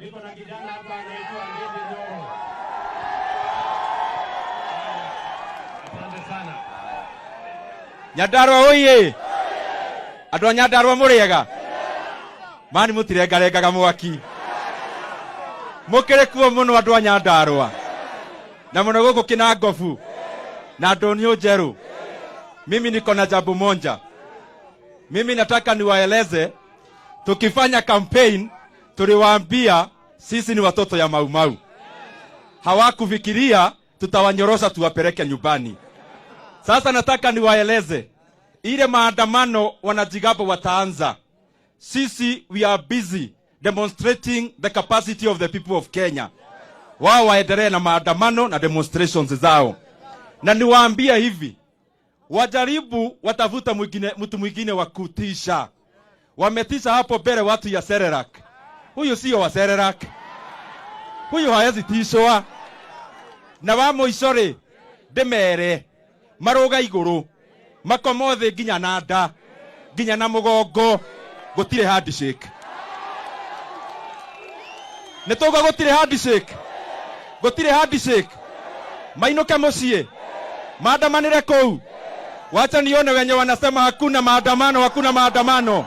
Niko na kijana hapa anaitwa Ndindi Nyoro. Asante sana. Nyandarua oye! Andũ a Nyandarua mũrĩega? Mani mũtirengarengaga mwaki. Mũkĩrĩ kuo mũno andũ a Nyandarua. Na mũno gũkũ Kinangofu na Ndũnyũ Njerũ. Mimi niko na jambo moja. Mimi nataka niwaeleze, tukifanya campaign tuliwaambia sisi ni watoto ya Maumau. Hawakufikiria tutawanyorosha tuwapeleke nyumbani. Sasa nataka niwaeleze ile maandamano wanajigamba wataanza. Sisi we are busy demonstrating the capacity of the people of Kenya. Wao waendelee na maandamano na demonstrations zao, na niwaambie hivi, wajaribu watafuta mwingine, mtu mwingine wa kutisha. Wametisha hapo mbele watu ya Serelak. Huyu sio wa Serelak, huyu hawezi tishwa. Na wa mũico rĩ, ndĩmere marũga igũrũ makomo thĩ nginya na nda nginya na mũgongo, gũtirĩ handshake. Nĩ tũgua gũtirĩ handshake, gũtirĩ handshake. Mainũke mũciĩ maandamanĩre kũu. Wacha nione wenye wanasema hakuna maandamano, hakuna maandamano.